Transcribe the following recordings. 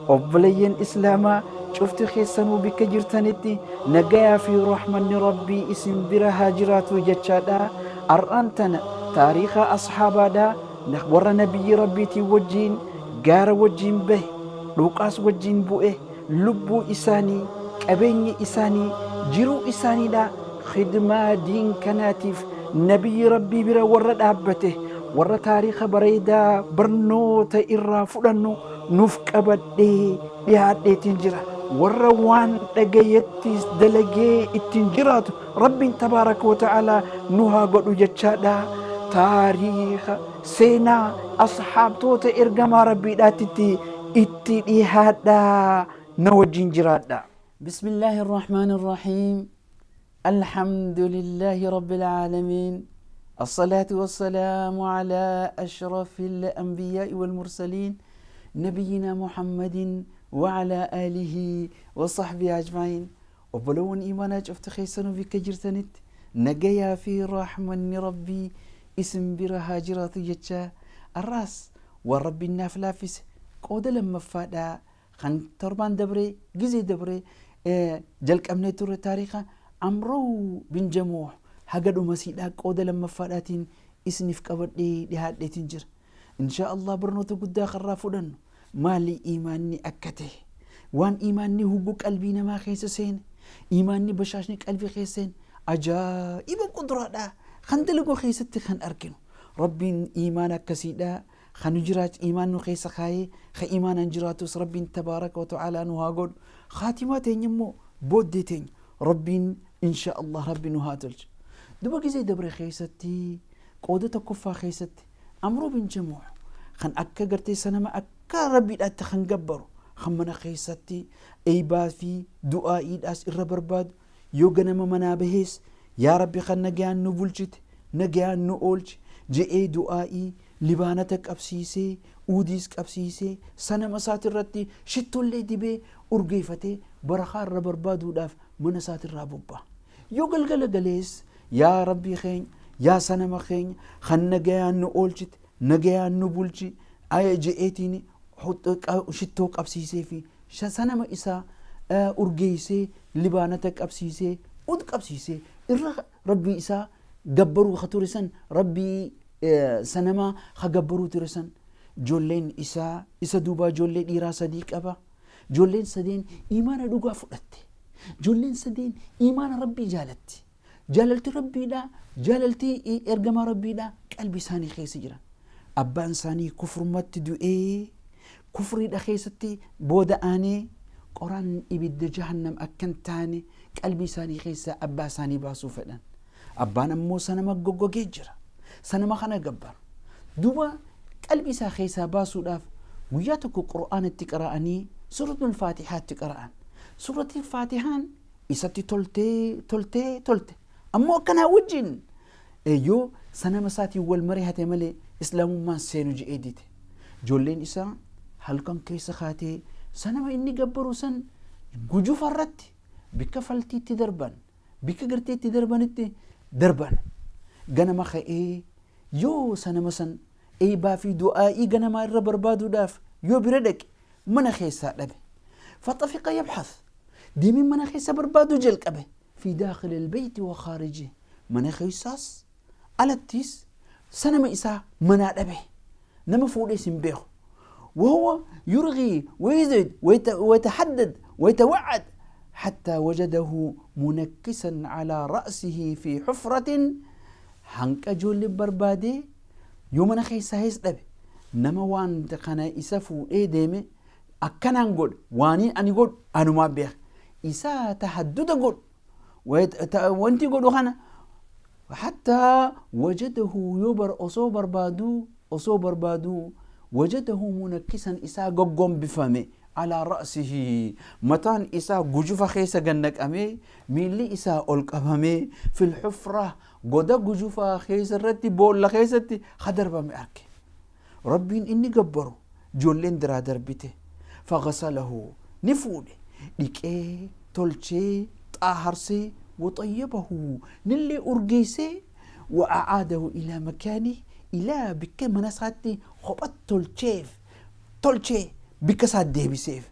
Obboleeyyan Islaamaa cufti keessanuu bikka jirtanitti nagayaa fi rahmanni Rabbii isin bira haa jiraatu jechaadha. Ar'aan tana taariikha ashaabaadha warra nabiyyi Rabbiitiin wajjiin gaara wajjiin bahe, dhuuqaas wajjiin bu'e, lubbuu isaanii, qabeenya isaanii, jiruu isaaniidha khidmaa diin kanaatiif nabiyyi Rabbii bira warra dhaabbate, warra taariikha bareedaa barnoota irraa fudhannu nuuf qabadhee dhiyaadheetiin jira. Warra waan dhagayettis dalagee ittiin jiraatu Rabbiin tabaaraka wa ta'aalaa nu haa godhu jechaadha. Taariikha seenaa ashaabtoota ergamaa Rabbiidhaatitti itti dhiyaadha, na wajjin jiraadha. Bismillaahi irrahmaani irrahiim. Alhamdulillahi Rabbil aalamiin. Assalaatu wassalaamu alaa ashrafil anbiyaa'i wal mursaliin nabiyyinaa Muhammadin wa alaa aalihi wa sahbihi ajma'iin. Obbolowwan iimaanaa cufti keessanuu bikka jirtanitti nagayaa fi rahmanni Rabbii isin bira haa jiraatu jechaa, arraas waan Rabbiin naaf laaffise qooda lammaffaadhaa kan torbaan dabree gizee dabree jalqabnee turre, taariika Amruu bin Jamuuh haga dhumasiidhaa qooda lammaffaadhaatiin isiniif qabadhee dhihaadheetiin jira. Inshaa Allah barnoota guddaa karraa fudhannu maali, iimaanni akka ta'e, waan iimaanni huggu qalbii namaa keessa seene, iimaanni bashaashni qalbii keessa seene, ajaa'iba quduraadhaa kan dalaguu keessatti kan arginu. Rabbiin iimaana akkasiidhaa kan nu jiraach iimaan nu keessa kaayee ka iimaanaan jiraatus Rabbiin tabaaraka wa ta'aalaa nu haa godhu. Khaatimaa teenya immoo, booddee teenya, Rabbiin insha Allah Rabbi nu haa tolchu. Duba gizee dabre keessatti, qooda tokkoffaa keessatti, Amruu bin Jamuuh kan akka gartee sanama akka Rabbiidhaatti kan gabbaru, kan mana keessatti eeybaa fi du'aa'iidhaas irra barbaadu, yoo ganama manaa bahees "Yaa Rabbi, kan nagayaan nu bulchite nagayaan nu oolchi" je'ee du'aa'ii libaanata qabsiisee, uudiis qabsiisee, sanama isaatirratti shittollee dibee urgeeffatee barakaa irra barbaaduudhaaf mana isaatirraa bobba'a. Yoo galgala galees "Yaa Rabbii keenya, yaa sanama keenya kan nagayaan nu oolchite nagayaan nu bulchi" je'eetiin shittoo qabsiisee fi sanama isaa urgeessee, libaanata qabsiisee, ud qabsiisee irra Rabbii isaa gabbaruu ka ture san, Rabbii sanamaa ka gabbaruu ture san. Ijoolleen isaa isa duubaa ijoollee dhiiraa sadii qaba. Ijoolleen sadeen imaana dhugaa fudhatte. Ijoolleen sadeen imaana Rabbii jaalatti. Jaalalti Rabbiidha, jaalalti ergamaa Rabbiidha qalbii isaanii keessa jira. Abbaan isaanii kufrumatti du'ee, kufriidha keessatti booda aanee qoraan ibidda jahannam akka hin taane qalbii isaanii keessaa abbaa isaanii baasuu fedhan. Abbaan ammoo sanama goggogee jira. Sanama kana gabbara. Duuba qalbii isaa keessaa baasuudhaaf guyyaa tokko Qur'aana itti qara'anii Suuratul Faatihaatti qara'an. Suuratul Faatihaan isatti toltee toltee tolte. Ammoo akkanaa wajjin yoo sanama isaatiin wal marihate malee islaamummaan seenu je'ee dide. Ijoolleen isaa halkan keessa kaatee sanama inni gabbaru san gujufa irratti bikka faltiitti darban, bikka gartee itti darbanitti darban. Ganama ka'ee yoo sanama san eebaa fi du'aa'ii ganamaa irra barbaaduudhaaf yoo bira dhaqe mana keessaa dhabe. Faxafiqa yabxas, deemee mana keessa barbaaduu jalqabe. Fi daakhili albeeyti wa khaarijih, mana keessaas alattiis sanama isaa manaa dhabe. Nama fuudhees hin beeku. وهو يرغي ويزعد ويتحدد ويتوعد حتى وجده منكسا على رأسه في حفرة. Hanqa ijoolleen barbaadee yoo mana keessaa hees dhabe, nama waan kana isa fuudhee deeme akkanaan godhe, waaniin ani godhu anumaa beeka, isaa tahadduda godhu, wanti godhu kana, hattaa wajadahu, yoo bar osoo barbaaduu osoo barbaaduu, wajadahu munakkisan, isaa goggombifame, alaa ra'sihi, mataan isaa gujufa keessa gannaqamee, miilli isaa ol qabamee, fil xufra, goda gujufaa keessa irratti, boolla keessatti ha darbame arge. Rabbiin inni gabbaru ijoolleen diraa darbite. Fagasalahu, ni fuudhe, dhiqee tolchee xaaharsee, waxayyabahu, nillee urgeessee, wa a'aadahu ilaa makaanii, ilaa bikka mana isaatti kophat tolcheef tolchee. Bikka isaa deebiseef.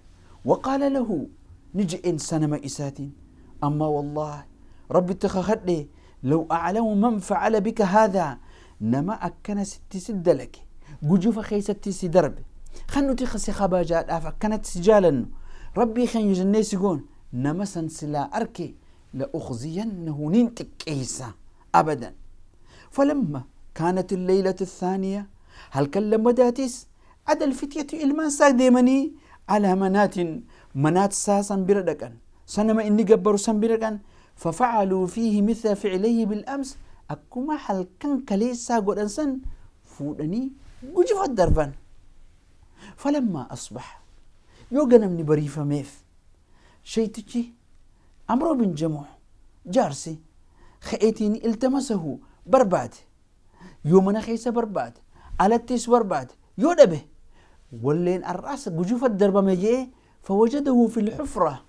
Waqaala lahu ni je'een sanama isaatiin amma wallaahi rabbitti kakadhe law a'lamu man fa'ala bika haadhaa nama akkana sitti si dalage gujufa keessatti si darbe kan nuti si kabajaadhaaf akkanatti si jaalannu rabbii keenya jennee si goon nama san silaa arke la ukhziyannahu nin xiqqeessa abadan. Falamma kaanat alleylatu athaaniya halkan lammadaatis ada alfityatu ilmaan isaa deemanii alaa manaatin manaat isaa san bira dhaqan sanama inni gabbaru san bira dhaqan fafacaluu fiihi mithla ficlayhi bil'ams akkuma halkan kaleessaa godhan san fuudhanii gujufa darban. Falammaa asbaha yoo ganamni bariifameef sheytichi Amroo bin Jamuh jaarsi ka'eetiin iltamasahu barbaade. Yoo mana keessa barbaade, alattis barbaade, yoo dhabe walleen ar'aas gujufa darbame je'ee fawajadahu fil hufra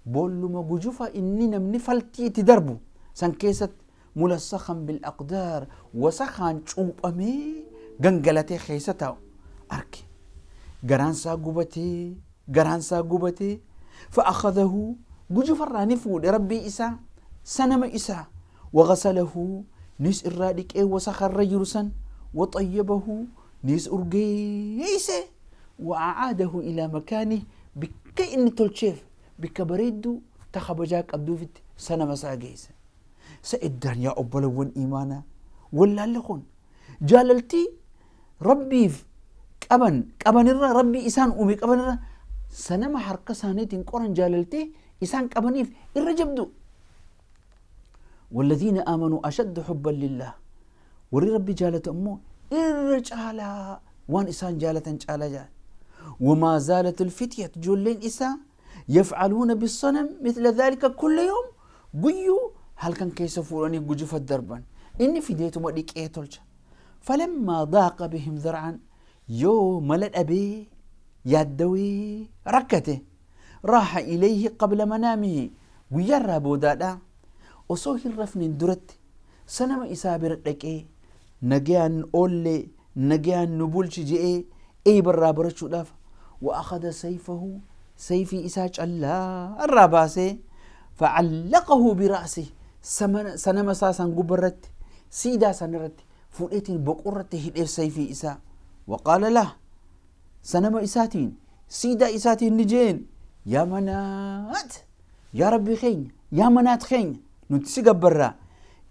boolluma gujufa inni namni faltii itti darbu san keessatti mulassakan bil aqdaar wasakhaan cuuphamee gangalatee keessa taa'u arke. Garaan isaa gubatee garaan isaa gubatee fa'akhadahu gujufarraa ni fuudhe rabbii isaa sanama isaa wagasalahu nis irraa dhiqee wasakha irra jiru san waxayyabahu nis urgeeyse wa'aadahu ilaa makaanihi bikka inni tolcheef bikka bareedduu ta kabajaa qabduufitti sanama isaa geesse. Sa iddaan yaa obbolawwan iimaanaa wallaalli kun jaalaltii rabbiif qaban qabanirra rabbii isaan uume qabanirra sanama harka isaaniitiin qoran jaalaltii isaan qabaniif irra jabdu. Walladhiina aamanuu ashaddu hubban lillah warri rabbi jaalatu ammoo irra caalaa waan isaan jaalatan caalaa jaalatan. Wamaa zaalat alfityat ijoolleen isaa yaf'aluuna bisanam mithla dhaalika kulla yawm guyyuu halkan keessa fuudhanii gujufa darban inni fideetuma dhiqee tolcha. Falammaa daaqa bihim dhar'an yoo mala dhabee yaaddawee rakkate raaha ilayhi qabla manaamihi guyyaarraa boodaadha osoo hin rafneen duratti sanama isaa bira dhaqee nagayaan oollee nagayaan nu bulchi je'ee eeybarraa barachuudhaaf wa akhada sayfahu sayfii isaa callaa irraa baasee facallaqahu bira'si sanama isaa san gubbarratti siidaa san irratti fuudheetiin boqorratti hidheef sayfii isaa waqaala lah sanama isaatiin siidaa isaatiin ni jeen yaa manaat yaa rabbii keenya yaa manaat keenya nuti si gabbarraa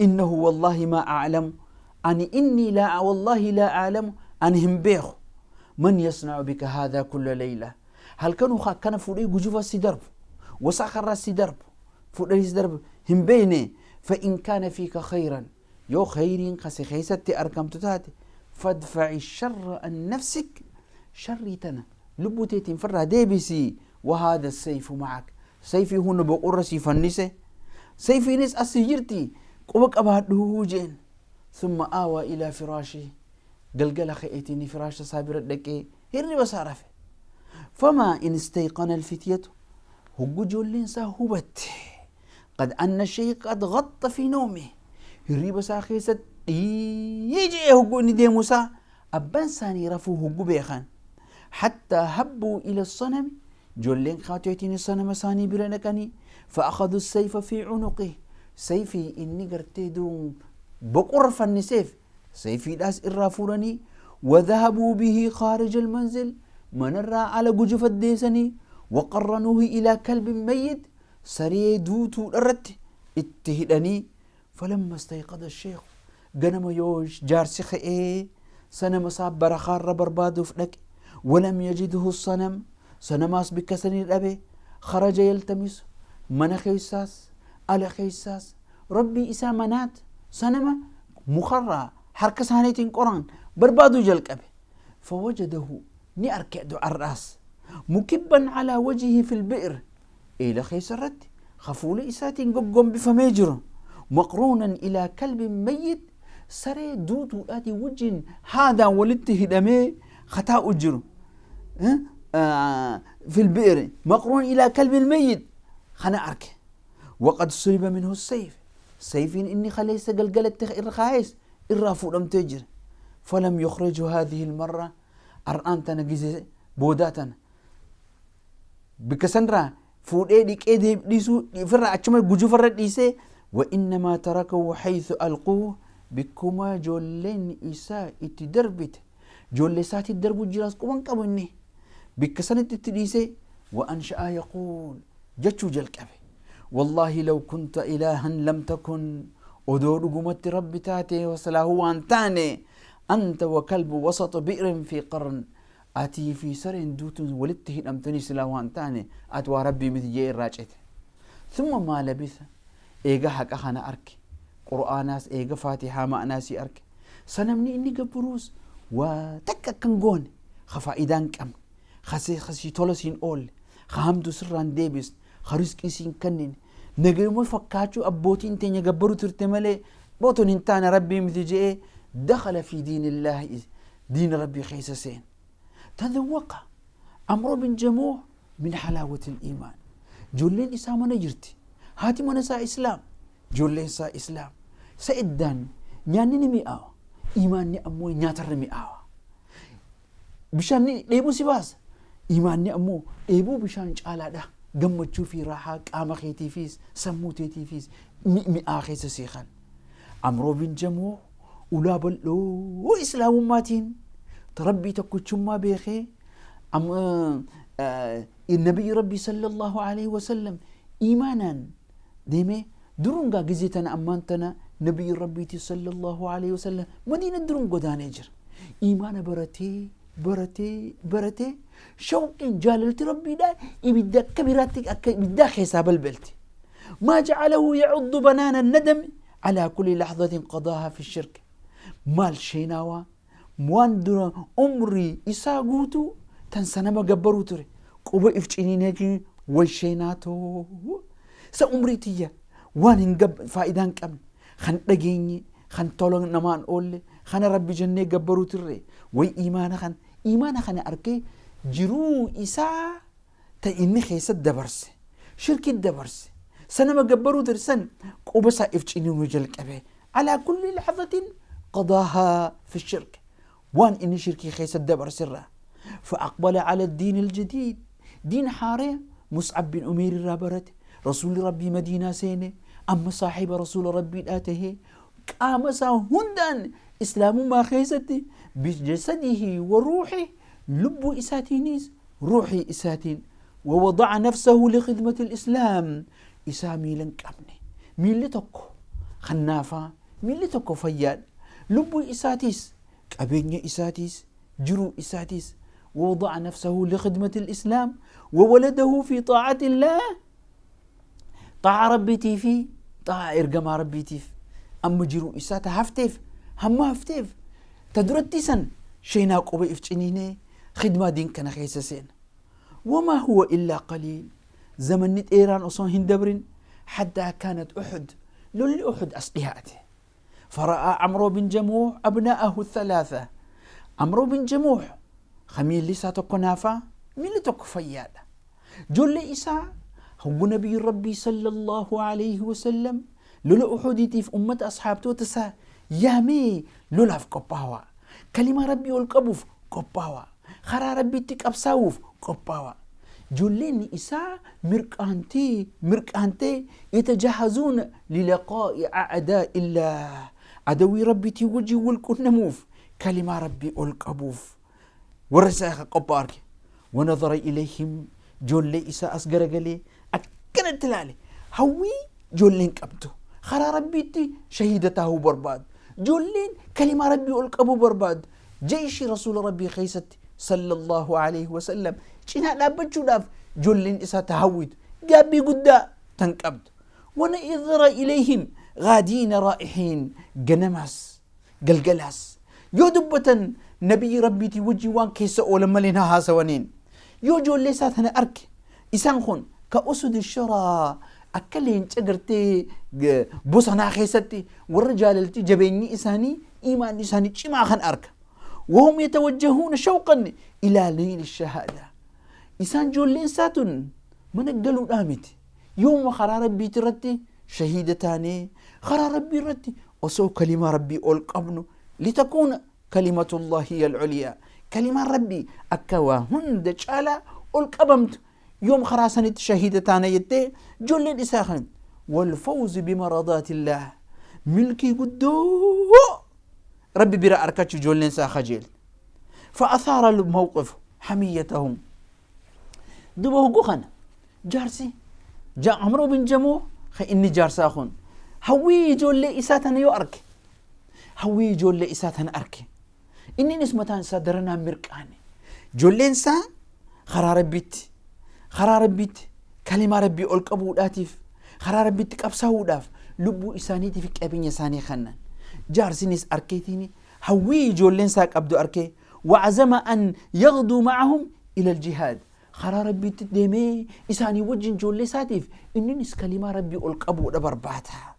innahu wallaahi maa a'lamu ani innii laa wallaahi laa a'lamu ani hin beeku man yasna'u bika haadhaa kulla layla halkanuu akkana fuudhee gujufa si darbu wasakarraa si darbu fuudhee si darbu hin beekne fa in kaana fiika khayran yoo khayriin ka si keessatti argamtu taate fadfa'i sharra an nafsik sharrii tana lubbuu teetiin firraa deebisi wahaada sayfu ma'ak sayfii hunda boqorra sii fannise sayfiinis as sii jirti quba qabaadhuu jeen summa aawaa ilaa firaashii galgala ka'eetiin firaasha isaa bira dhaqee hirriba isaa rafe famaa in istayqana alfityatu hoggu ijoolleen isaa hubatte qad anna shay'a qad ghatta fi nawmi hirriba isaa keessatti dhiiyee je'ee hoggu inni deemu isaa abbaan isaanii rafuu hoggu beekan hattaa habbuu ila sanami ijoolleen kaateetiin sanama isaanii bira dhaqanii fa'akhadhu sayfa fi cunuqi sayfii inni gartee duun boqorra fanniseef sayfiidhaas irraa fuudhanii وذهبوا به خارج المنزل manarraa ala gujufaddeessanii وقرنوه إلى كلب ميت saree duutuu irratti itti hidhanii falamma istayqada sheekhu ganama yoo jaarsi ka'ee sanama isaa barakaarra barbaaduuf dhaqe walam yajidhu sanam sanamaas bikka sanii dhabe kharaja yaltamisu mana keessaas ala keessaas rabbii isaa manaat sanama mukarraa harka isaaniitiin qoran barbaaduu jalqabe fawajadahu ni arke du'arraas mukibban calaa wajhihi fi lbi'r eela keessa irratti hafuula isaatiin goggombifamee jiru maqruunan ilaa kalbin mayyit saree duutuudhaatiin wajjin haadaan walitti hidhamee kataa'u jiru في البئر مقرون إلى كلب الميت خنا أرك وقد سلب منه السيف سيفين إني خليس قلقلت إرخايس إرافو لم تجر فلم يخرجه هذه المرة أرآن تنجز بوداتنا Bikka sanirraa fuudhee dhiqee dhiisuu ofirraa achuma gujufarra dhiisee wa innamaa tarakahu haythu alquuh bikkuma ijoolleen isaa itti darbite ijoollee isaatti darbu jiraas quban qabu inni bikka sanitti itti dhiisee wa ansha'a yaquul jechuu jalqabe wallaahi law kunta ilaahan lam takun odoo dhugumatti rabbi taate wasalaahu waan taane anta wa kalbu wasata bi'rin fi qarn atii fi sareen duutuun walitti hidhamtanii silaa waan taane ati waa rabbii miti jee irraa cite. Thumma maa labitha eega haqa kana arke qur'aanaas eega faatihaa ma'anaasii arke sanamni inni gabbaruus waa takka akka hin goone ka faayidaa hin qabne ka sii tola siin oolle ka hamtu sirraan deebisne ka rizqii siin kennine nagayuma fakkaachuu abbootiin teenya gabbaru turte malee booton hin taane rabbii miti je'ee dakhala fi diinillaahi diina rabbii keessa seene. Tadawwaqa Amroo bin Jamuuh min halaawatil iimaan. Ijoolleen isaa mana jirti. Haati mana isaa Islaam. Ijoolleen isaa Islaam. Isa iddaan nyaanni ni mi'aawa. Iimaanni ammoo nyaatarra mi'aawa. Bishaan ni dheebuu si baasa. Iimaanni ammoo dheebuu bishaan caalaadha. Gammachuu fi raahaa qaama keetiifis sammuu teetiifis mi'aa keessa seekan. Amroo bin Jamuuh ulaa bal'oo islaamummaatiin rabbii tokkichummaa beekee nabiyyi rabbii sallallahu alaihi wasallam iimaanaan deemee duruun gaa gizee tana ammaan tana nabiyyi rabbiiti sallallahu alaihi wasallam madiina duruun godaanee jira. Iimaana baratee baratee baratee shawqiin jaalalti rabbiidhaa ibidda akka biraatti akka ibiddaa keessaa balbalti. ما جعله يعض بنان الندم على كل لحظة قضاها في الشرك maal sheenaawaa waan dura umrii isaa guutuu tan sanama gabbaruu ture quba if ciniineetii way sheenaatoo sa umrii tiyya waan hin faayidaa hin qabne kan dhageenye kan tola namaan oolle kana rabbi jennee gabbaruu turre way iimaana kana iimaana kana arkee jiruu isaa ta inni keessa dabarse shirki dabarse sanama gabbaruu ture san quba isaa if ciniinuu jalqabe alaa kulli laxzatin qadaahaa fi shirk waan inni shirkii keessa dabarse irraa فأقبل على الدين الجديد دين حارة مصعب بن أمير الرابرت رسول ربي مدينة سينة أما صاحب رسول ربي آته قام هندان إسلام ما خيستي بجسده وروحه لب إساتينيس روحي إساتين ووضع نفسه لخدمة الإسلام إسا ميلن قبني ميلي tokko خنافا ميلي tokko fayyaan lubbuu isaatiis qabeenya isaatiis jiruu isaatiis ووضع نفسه لخدمة الإسلام وولده في طاعة الله طاعة ربي في طاعة إرقما ربي تيف أما jiruu isaata hafteef hamma hafteef ta duratti san sheenaa quba if ciniinee khidmaa diin kana keessa seena. وما هو إلا قليل زمن إيران أصلا هندبرين حتى كانت أحد لول أحد أصليهاته فرأى عمرو بن جموح أبناءه الثلاثة عمرو بن جموح خميل لسا تكنافا ميل تكفيادا جل إسا هو نبي ربي صلى الله عليه وسلم لولا أحد في أمة أصحاب توتسا يامي لولا في قباوة كلمة ربي والقبوف قباوة خرا ربي تك أبساوف قباوة جلين إسا مرقانتي مرقانتي يتجهزون للقاء أعداء الله عدوي ربي تيوجي والكنموف كلمة ربي والقبوف ورساخ قبارك ونظر إليهم جل إسا أسقر قلي أكنت لالي هوي جلين قبتو خرا ربي شهيدته برباد جلين كلمة ربي والقبو برباد جيش رسول ربي خيست صلى الله عليه وسلم شنا لابتشو جلين إسا تهويت قابي قدا تنقبت ونظر إليهم غادين رائحين جنمس قلقلاس يدبة نبي ربي تي وان كيس أولا ملينا هاسوانين يوجو اللي ساتنا أرك إسان خون كأسد الشرى أكلين تقرتي بوصنا خيستي والرجال التي جبيني إساني إيمان إساني ما خن أرك وهم يتوجهون شوقا إلى ليل الشهادة إسان جولين ساتن من قالوا آمت يوم خرا ربي ترتي شهيدة تاني خرا ربي رتي وسو كلمة ربي أول قبنو لتكون كلمة الله هي العليا كلمة ربي أكوا هند شالا أول قبمت Yoom karaa sanitti shahiida taana jettee ijoolleen isaa kan walfawzi bimaradaatillaah milkii guddoo rabbi bira arkachuu ijoolleen isaa kajeelte. فأثار الموقف حميتهم duba hoggu kana jaarsi Amroo bin Jamoo ka inni jaarsaa kun hawwii ijoollee isaa tana yoo arke, hawwii ijoollee isaa tana arke, inninis mataan isaa daranaan mirqaane. Ijoolleen isaa karaa rabbiitti, karaa rabbiitti kalimaa rabbii ol qabuudhaatiif, karaa rabbiitti qabsaa'uudhaaf lubbuu isaaniitiif qabeenya isaanii kennan. Jaarsinis arkeetiin hawwii ijoolleen isaa qabdu arkee, wa'azama an yagduu ma'ahum ila aljihaad, karaa rabbiitti deemee isaanii wajjin ijoollee isaatiif inninis kalimaa rabbii ol qabuudha barbaada.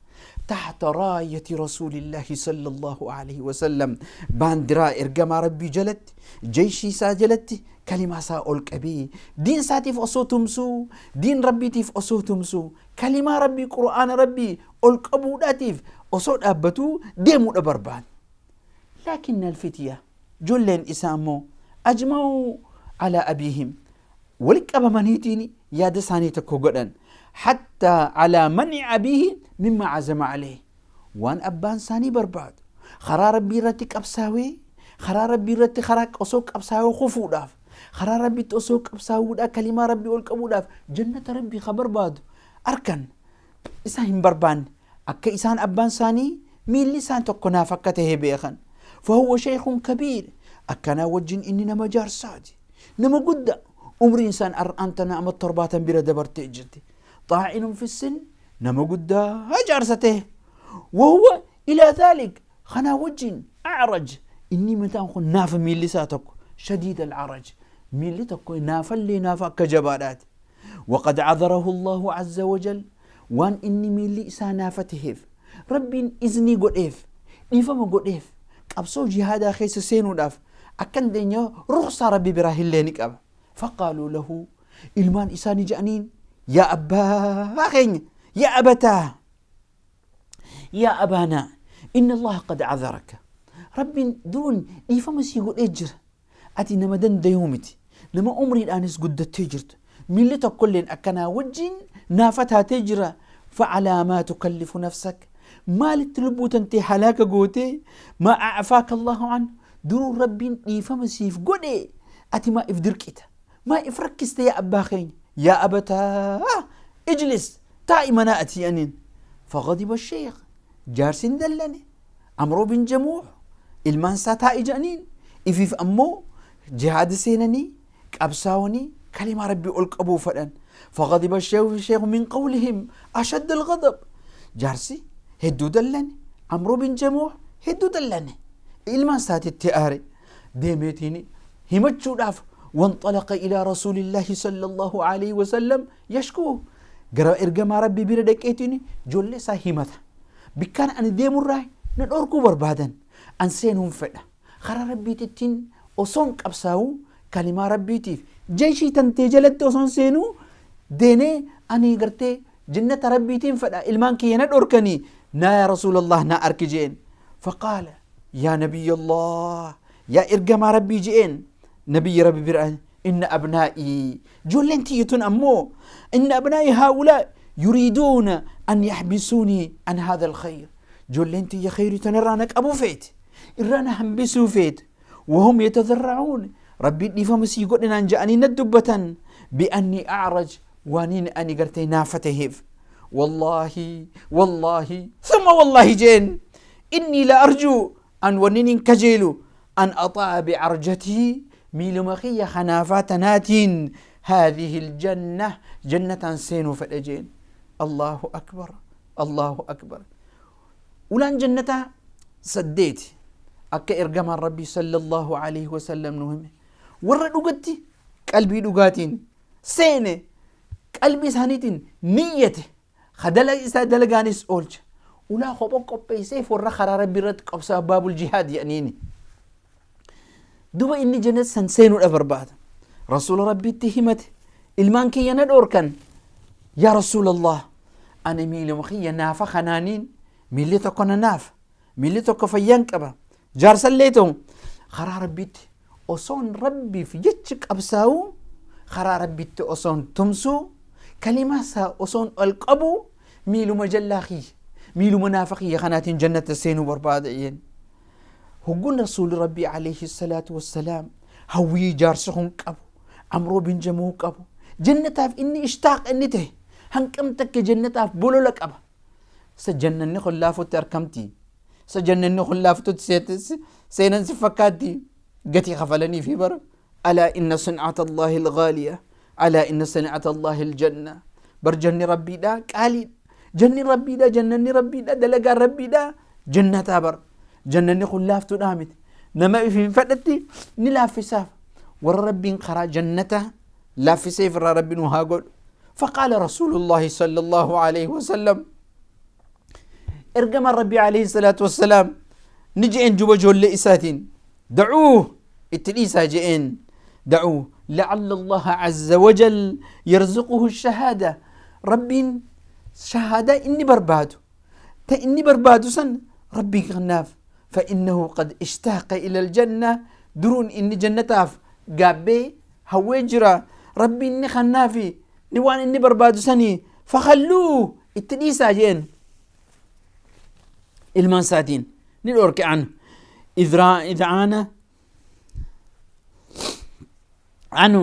Taxta raayati rasuulillaahi sallallahu alaihi wasallam, baandiraa ergamaa rabbii jalatti, jeeshii isaa jalatti kalimaa isaa ol qabee diin isaatiif osoo tumsuu, diin rabbiitiif osoo tumsuu, kalimaa rabbii qur'aana rabbii ol qabuudhaatiif osoo dhaabbatuu deemuudha barbaada. Laakin alfitiya, ijoolleen isaa immoo, ajma'uu alaa abiihim, wali qabamaniitiin yaada isaanii tokko godhan, hattaa alaa man'i abiihi mimma azama alayhi, waan abbaan isaanii barbaadu, karaa rabbii irratti qabsaawee, karaa rabbii irratti karaa osoo qabsaawee kufuudhaaf, karaa rabbiitti osoo qabsaawuudhaa, kalimaa rabbii ol qabuudhaaf jannata rabbii ka barbaadu arkan isa hin barbaanne. Akka isaan abbaan isaanii miilli isaan tokko naaf akka tahe beekan. Fahuwa sheekhun kabiir, akkanaa wajjin inni nama jaarsaati, nama gudda, umriin isaan ar'aan tana ama 70 bira dabartee jirti, xaa'inun fi sin, nama guddaa jaarsa tahe. Wahuwa ilaa dhaalik, kanaa wajjin a'raj, inni mataan kun naafa, miilli isaa tokko shadiid al-araj, miilli tokko naafallee naafa akka jabaadhaati. Waqad cadarahu Allahu azza wajal, waan inni miilli isaa naafa taheef rabbiin iznii godheef, dhiifama godheef, qabsoo jihaadaa keessa seenuudhaaf akka hin deenye rukhsaa rabbi biraa hillee ni qaba. Faqaaluu lahu, ilmaan isaa ni je'aniin, yaa abbaa keenya, yaa abataa, yaa abaanaa, inna allaha qad cadaraka, rabbiin duruun dhiifama sii godhee jira. Ati nama dandayuu miti, nama umriidhaanis guddattee jirtu, miilli tokkolleen akkanaa wajjiin naafa taatee jira. Facalaa maa tukallifu nafsak, maalitti lubbuu tantee halaaka gootee? Maa acafaaka allahu an, duruu rabbiin dhiifama siif godhe, ati maa if dirqita, maa if rakkiste? Yaa abbaa keenya, yaa abataa, ijlis, taa'i manaa ati aniin. Fagadiba sheekh, jaarsi ni dallane Amroo bin Jamuuh, ilmaan isaa taa'i jedhaniin, ifiif ammoo jihaada seenanii qabsaawanii kalimaa rabbii ol qabuu fedhan. Faghadiba sheekhu min qawlihim ashadda alghadab. Jaarsi hedduu dallane. Amroo bin Jamuuh hedduu dallane. Ilmaan isaatitti aare. Deemeetiin himachuudhaaf, wanxalaqa ilaa rasuulillaahi sallallahu alaihi wasallam yashkuu, gara ergamaa rabbii bira dhaqeetiin ijoollee isaa himata. Bikkaan ani deemurraa na dhorkuu barbaadan. An seenuun fedha. Karaa rabbiitittiin osoon qabsaa'uu, kalimaa rabbiitiif jeeshii tantee jalatti osoon seenuu deenee, ani gartee jannata rabbiitiin fedha, ilmaan kiyya na dhorkanii, naa yaa rasuulallah naa arki jeen. Faqaala, yaa nabiyyallah, yaa ergamaa rabbii jeen, nabiyyi rabbi bira, inna abnaa'ii, ijoolleen tiyya tun ammoo, inna abnaa'ii haa'ulaa yuriiduuna an yaxbisuunii an haadha alkhayr, ijoolleen tiyya khayrii tanarraa na qabuu feete, irraa na hambisuu feete. Wahum yatadarracuun, rabbiin dhiifama sii godhe naan ja'anii na dubbatan, bi'annii a'raj, waaniin ani gartee naafa taheef. Wallaahi, wallaahi, thumma wallaahi jeen, innii la arjuu an, wannin hin kajeelu, an axa'a bicarjatii, miiluma kiyya kanaafaa tanaatiin, haadhihi aljanna, jannataan seenuu fedha jeen. Allahu akbar, Allahu akbar. Ulaan jannataa saddeeti akka ergamaan rabbii sallallahu alaihi wasallam nu hime. Warra dhugatti qalbii dhugaatiin seene, qalbii isaaniitiin niyyate, ka dala isaa dalagaanis oolcha, ulaa kopha qopheesseef warra karaa rabbii irratti qabsaa, baabul jihaad jedhaniini. Duba inni jannata san seenuudha barbaada. Rasuula rabbiitti himate, ilmaan kiyya na dhoorkan yaa rasuulallah, ani miiluma kiyya naafa kanaaniin, miilli tokko na naafa, miilli tokko fayyaan qaba, jaarsallee ta'u, karaa rabbiitti osoon rabbiif jecha qabsaa'u, Karaa Rabbitti osoon tumsuu, kalimaa isaa osoon ol qabuu, miiluma jallaa kiyya, miiluma naafa kiyya kanaatiin jannata seenuu barbaada jeen. Hogguun Rasuulli Rabbii alayhi salaatu wassalaam hawwii jaarsi kun qabu, Amroo bin Jamuu qabu, jannataaf inni ishtaaq inni ta'e, hanqam takka jannataaf bolola qaba. Isa jannanni kun laafutti arkamti. Isa jannanni kun laaftutti seenan si fakkaatti. Gatii kafalanii fi bara. Alaa inna sin'ata Allaahi al-ghaaliya. Alaa inna sin'ata Allaahi al-janna. Bar janni Rabbiidha qaaliidha. Janni Rabbiidha, jannanni Rabbiidha, dalagaan Rabbiidha, jannataa bar. Jannanni kun laaftuudhaa miti. Nama ifiin fedhetti ni laaffisaaf. Warra Rabbiin karaa jannataa laaffiseef irraa Rabbi nu haa godhu. فقال رسول الله صلى الله عليه وسلم ergamaan Rabbii alayhi salaatu wassalaam ni je'een juba ijoollee isaatiin da'uuh itti dhiisaa je'een da'uuh la'alla Allaha azza wajal yarzuquhu shahaada Rabbiin shahaadaa inni barbaadu ta inni barbaadu san Rabbiin kennaaf فإنه قد اشتاق إلى الجنة duruun inni jannataaf gaabbee hawwee jira Rabbiin ni kennaafi ni waan inni barbaadu sanii fakhalluu itti dhiisaa jeen ilmaan isaatiin ni dhorke an idcaana عنه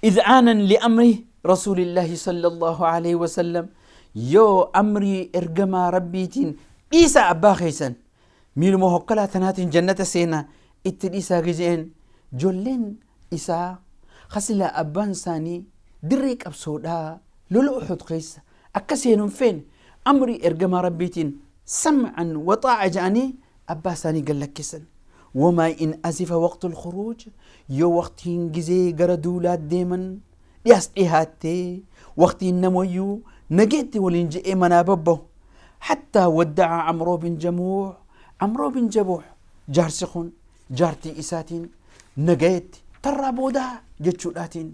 إذعانا لأمر رسول الله صلى الله عليه وسلم يو أمري إرجما ربيتين إيسا أبا خيسن miiluma hokkalaa tanaatiin jannata seena itti dhiisaa gizeen jolleen isaa ka silaa abbaan isaanii dirree qabsoodhaa lola Uhud keessa akka seenu hin feene amrii ergamaa Rabbiitiin sam'an wa xaa'a ja'anii abbaa isaanii gad lakkisan. Wamaa in azifa waqtul khuruuj yoo waqtiin gizee gara duulaa deeman dhiyaas dhihaattee waqtiin namoyyuu nageetti waliin je'ee manaa babbahu hattaa wadda'a Amroo bin Jamuuh Amroo bin Jabuuh jaarsi kun jaartii isaatiin nagayetti tarraa boodaa jechuudhaatiin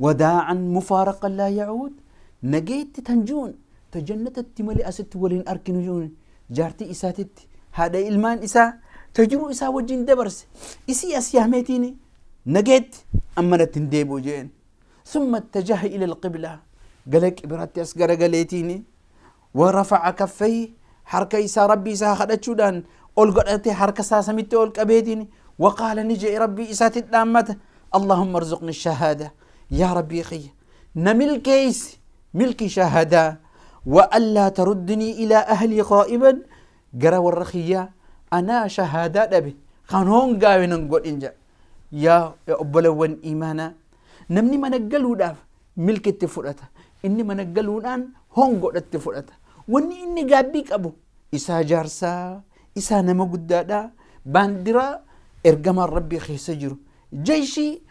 wadaa'an mufaaraqan laa yacuud nageetti tan ju'uun ta jannatatti malee asitti waliin arkinu ju'uun jaartii isaatitti haadha ilmaan isaa ta jiruu isaa wajjin dabarse isii as yaameetiin nageetti amma natti hin deebi'u jeen summa ittajaha ila alqiblaa gala qibiraatti as garagaleetiin warafa'a kaffayhi harka isaa Rabbii isaa kadhachuudhaan ol godhatee harka isaa samitti ol qabeetiin waqaala ni je'e Rabbii isaatti dhaammata Allahumma arzuqni shahaada yaa Rabbii kiyya na milkeessi milki shahadaa wa allaa taruddinii ilaa ahlii qaa'iban gara warra kiyyaa anaa shahaadaa dhabe kan hongaawe nan godhin jedha yaa obbolawwan imaanaa namni mana galuudhaaf milkitti fudhata. Inni mana galuudhaan hongodhatti fudhata. Wanni inni gaabbii qabu isaa jaarsaa, isaa nama guddaadha. Baandiraa ergamaan Rabbii keessa jiru. Jayshii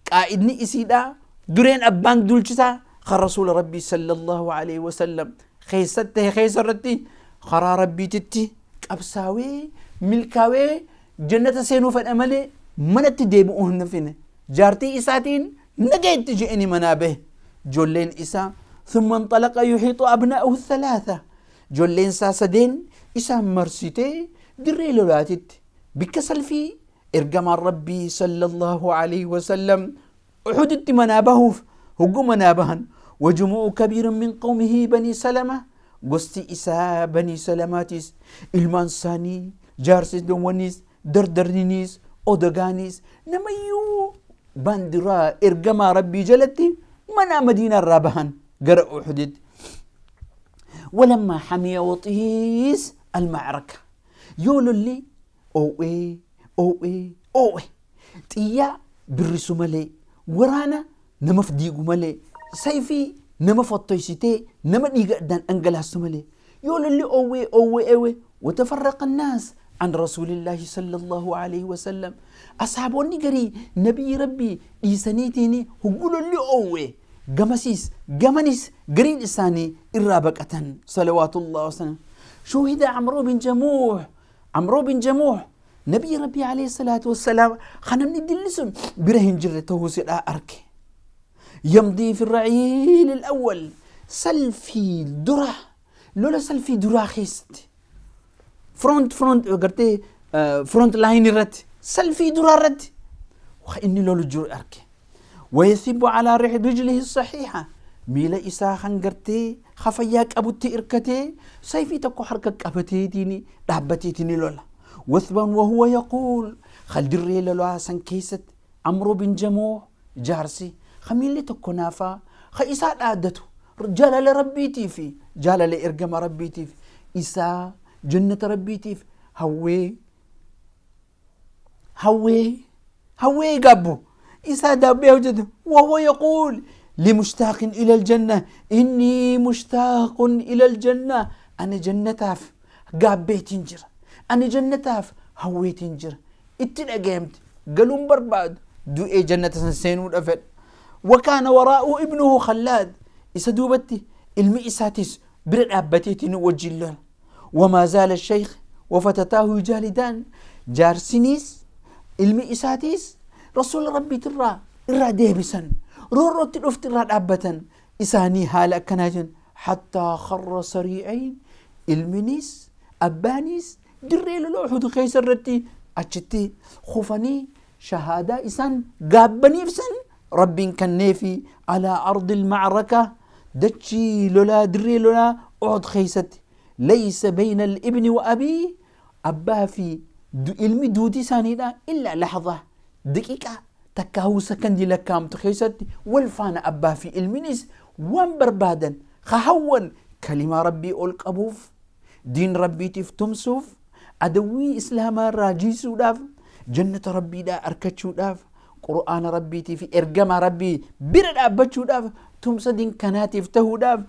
qaa'idni isiidha. Dureen abbaan duulchisaa kan rasuula Rabbii sallallahu alaihi wasallam keessatti ta'e keessa irratti karaa Rabbiititti qabsaawee milkaawee jannata seenuu fedha malee manatti deebi'uu hin fine. Jaartii isaatiin nagayetti je'eni manaa bahe. Jolleen isaa thumma inxalaqa yuhiixu abnaa'ahu thalaatha. Jolleen isaa sadeen isaan marsitee dirree lolaatitti bikka salfii ergamaan Rabbii sallallahu alaihi wasallam Uhuditti manaa bahuuf hoggu manaa bahan wajumu'u kabiirun min qawmihi banii salama gosti isaa banii salamaatis ilmaan isaanii jaarsidowwanis dardarninis odogaanis namayyuu baandiraa ergamaa Rabbii jalatti manaa madiinaa irraa bahan gara Uhuditti. Walammaa hamiya waxiis almacraka yoo lolli oo'ee oo'ee oo'e xiyyaa birrisu malee waraana namaf diigu malee sayfii nama fottoysitee nama dhiiga addaan dhangalaastu malee yoo lolli oowwee oowwee eewwe watafarraqa annaas an rasuulillaahi sallallahu alaihi wasallam ashaabonni garii nabiyyi rabbii dhiisaniitiin hogguu lolli oowwe gamasiis gamanis gariin isaanii irraa baqatan salawaatullah wasalam shuhida amroo bin jamuuh amroo bin jamuuh Nabii Rabbii alayhi salaatu wassalaam kan namni dilli sun bira hin jirre ta'uu sidhaa arke. Yamdii fi ra'iil al-awwal salfii dura lola salfii duraa keessatti front front gartee front line irratti salfii duraa irratti waa inni lolu jiru arke. ويثب على رجله الصحيحة miila isaa kan gartee fayyaa qabutti irkatee sayfii tokko harka qabateetiin dhaabbateetiin lola. وثبا وهو يقول خل lolaa san keessatti Amroo bin Jamuuh jaarsi miilli tokko naafaa ka isaa dhaaddatu jaalala rabbiitii fi jaalala ergama rabbiitiif isaa jannata rabbiitiif hawwee hawwee hawwee gaabbu isaa daabbee hojjetu. وهو يقول لمشتاق إلى الجنة إني مشتاق إلى الجنة أنا جنتاف gaabbeetiin jira ani jannataaf hawweetiin jira itti dhagayamte galuun barbaadu du'ee jannata san seenuudha fedha. وكان وراءه ابنه خلاد isa duubatti ilmi isaatis bira dhaabbateetiin wajjin lola. وما زال الشيخ وفتاه يجالدان jaarsinis ilmi isaatis rasuula rabbiitirraa irraa deebisan roorrootti dhufti irraa dhaabbatan isaanii haala akkanaa jiran حتى خر صريعين ilminis abbaanis dirree lola Uhud keessa irratti achitti kufanii shahaadaa isaan gaabbaniif san rabbiin kenneefi على أرض المعركة dachii lolaa dirree lolaa Uhud keessatti ليس بين الابن وأبيه abbaa fi ilmi duuti isaaniidha إلا لحظة daqiiqaa takkaahuu sakandii lakkaa'amtu keessatti wal faana abbaa fi ilminis waan barbaadan ka hawwan kalimaa rabbii ol qabuuf diin rabbiitiif tumsuuf adawwii islaamaa irraa jiisuudhaaf jannata rabbiidhaa argachuudhaaf qur'aana rabbiitii fi ergama rabbii bira dhaabbachuudhaaf tumsa diin kanaatiif tahuudhaaf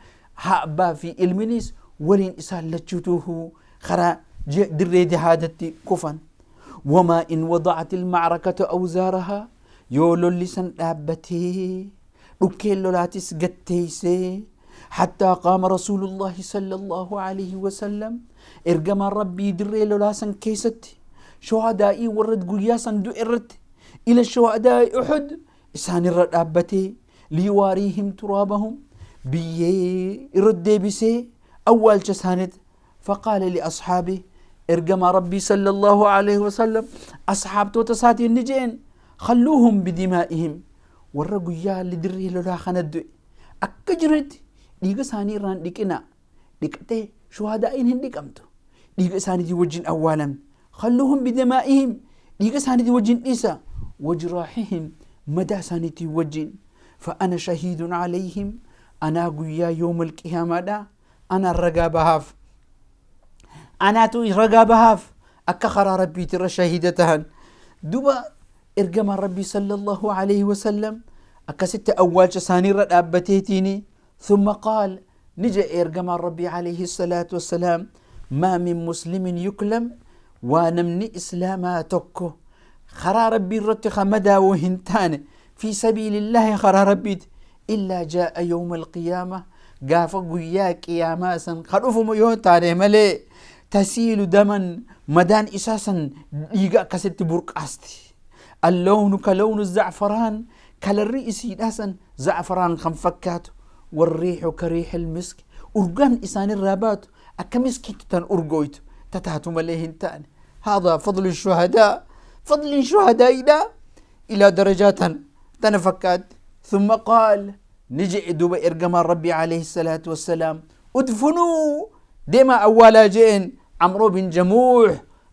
haa abbaa fi ilminis waliin isaan lachuutuhu karaa dirree jihaadatti kufan. وما إن وضعت المعركة أوزارها yoo lolli san dhaabbatee dhukkeen lolaatis gatteeysee حتى قام رسول الله صلى الله عليه وسلم ergamaan rabbii dirree lolaa san keessatti shuhadaa'ii warra guyyaa san du'e irratti إلى شهداء أحد isaan irra dhaabbatee ليواريهم ترابهم biyyee irra deebisee awwaalcha isaaniit. فقال لأصحابه ergamaa rabbii صلى الله عليه وسلم asxaabtoota isaatiin ni je'en خلوهم بدمائهم warra guyyaa dirree lolaa kana du'e akka jiranitti dhiiga isaanii irraan dhiqina dhiqatee shuhadaa'iin hin dhiqamtu dhiiga isaaniitii wajjin awwaalamne خلوهم بدمائهم dhiiga isaaniitii wajjin dhiisa وجراحهم madaa isaaniitii wajjin فأنا شهيد عليهم anaa guyyaa يوم القيامة أنا ragaa bahaaf anaatu ragaa bahaaf akka karaa rabbiitirra shahiida tahan. Duba ergamaan rabbii صلى الله عليه وسلم akkasitti awwaalcha isaaniirra dhaabbateetiini ثم قال ni jedhe ergamaan rabbii عليه الصلاة والسلام ما من مسلم يكلم waa namni islaamaa tokko karaa rabbii irratti madaawoo hin taane في سبيل الله karaa rabbiiti إلا جاء يوم القيامة gaafa guyyaa qiyaamaa san ka dhufumu yoo taane malee تسيل دما madaan isaa san dhiiga akkasitti burqaasti اللون كلون الزعفران kalarri isiidhaa san za'faraan kan fakkaatu والريح كريح المسك urgaan isaanirraa baatu akka miskiitti tan urgooytu tataatu malee hin taane. هذا فضل الشهداء فضل الشهداء إلى درجات تنفكات. ثم قال ni je'e duuba ergamaan rabbii عليه الصلاة والسلام ادفنوا deemaa awwaalaa je'een عمرو بن جموح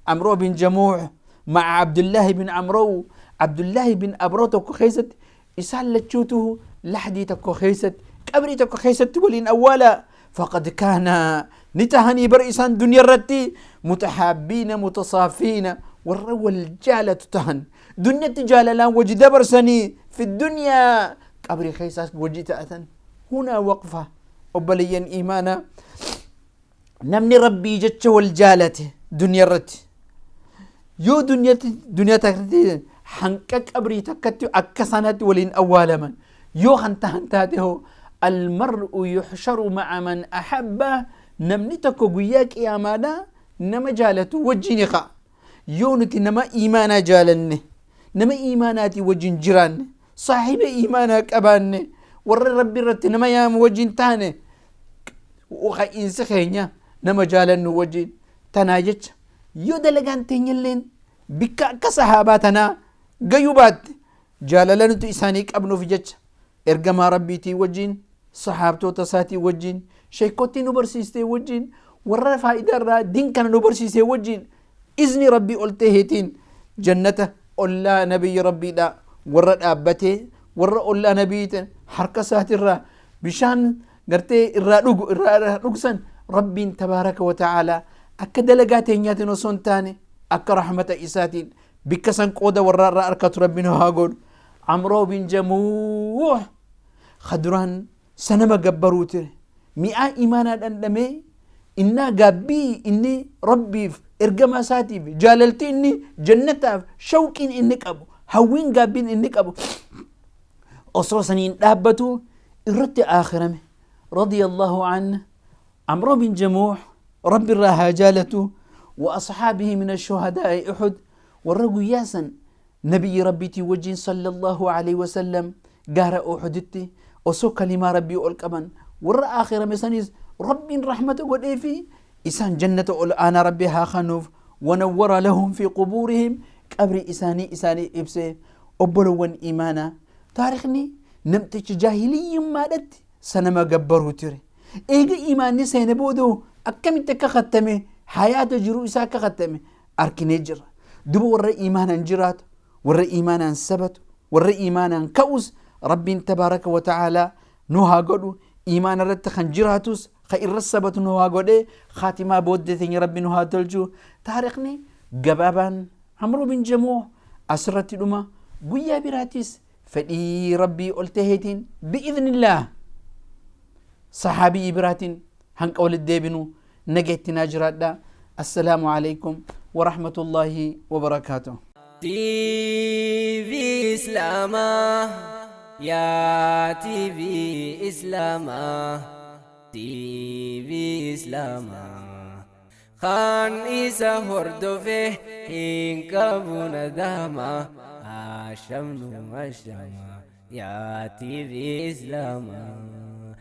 عمرو بن جموح مع عبد الله بن عمرو عبد الله بن أبرو tokko keessatti isaan lachuutu laxdii tokko keessatti qabrii tokko keessatti waliin awwaalaa فقد كان ni tahanii bar isaan duniyaa irratti متحابين متصافين warra wal jaalatu tahan dunyatti jaalalaan waji dabarsanii في الدنيا qabrii keessaas waji ta'atan. هنا وقفة obboleeyyan iimaanaa namni rabbii jecha wal jaalate duniyaa irratti yoo dunyatti duniyaa takkatti hanqa qabrii takkatti akka sanatti waliin awwaalaman yoo kan tahan taate hoo المرء يحشر مع من أحب namni tokko guyyaa qiyaamaadha nama jaalatu wajjin ka'a. Yoo nuti nama iimaanaa jaalanne nama iimaanaatii wajjin jiraanne saahiba iimaanaa qabaanne warra rabbi irratti nama yaamu wajjin taane ka'iinsi keenya nama jaalannu wajjin tanaa jecha yoo dalagaan teenyalleen bikka akka sahaabaa tanaa gayuu baatte Jaalala nuti isaanii qabnuuf jecha ergamaa Rabbiitii wajjiin, sahaabtoota isaatii wajjiin, sheekottii nu barsiistee wajjiin, warra faayidaa irraa diin kana nu barsiisee wajjiin, izni Rabbii ol taheetiin jannata ollaa nabiyyi Rabbiidha warra dhaabbatee, warra ollaa nabiyyi harka isaatirraa bishaan gartee irraa dhugu irraa dhugsan, Rabbiin tabaaraka wa ta'aalaa akka dalagaa teenyaatiin osoo hin taane akka rahmata isaatiin bikka san qooda warra irraa arkatu Rabbiin haa godhu. Amroo bin Jamuuh ka duraan sanama gabbaruu ture, mi'aa imaanaa dhandhamee, innaa gaabbii inni Rabbiif ergamaa isaatiif, jaalalti inni jannataaf, shawqiin inni qabu, hawwiin gaabbiin inni qabu osoo saniin dhaabbatu irratti aakhirame. Radiyallahu anhu, Amroo bin Jamuuh, Rabbi irraa haa jaalatu, wa asxaabihi min ashuhadaa'i Uhud, warra guyyaa san nabiyyi Rabbiitii wajjin sallallahu alaihi wasallam gaara Uhuditti osoo kalimaa Rabbii ol qaban warra aakhirame sanis Rabbiin rahmata godhee fi isaan jannata ol aanaa Rabbi haa kanuuf, wanawwara lahum fi qubuurihim, qabri isaanii isaanii ibsee. Obbolowwan imaanaa, taarikhni namtichi jaahiliyyummaadhatti sanama gabbaruu ture, eega imaanni seene booda akkamitti akka kattame, hayaata jiruu isaa akka kattame arkinee jirra. Duba warra imaanaan jiraatu, warra imaanaan sabatu, warra imaanaan ka'us Rabbiin tabaaraka wa ta'aalaa nu haa godhu. Imaana irratti kan jiraatus kan irra sabatu nu haa godhee, khaatimaa booddee teenya Rabbi nu haa tolchu. Taarikhni gabaabaan Amruu bin Jamuuh asirratti dhuma. Guyyaa biraatis fedhii Rabbii ol taheetiin, bi'idhnillaah, sahaabii biraatiin hanqa walitti deebinu nageetti naa jiraadha. Assalaamu alaikum warahmatullaahi wabarakaatuh. TV Islaamaa, yaa TV Islaamaa, TV Islaamaa, kan isa hordofe hin qabu nadama. Ashamnu ashama, yaa TV Islaamaa.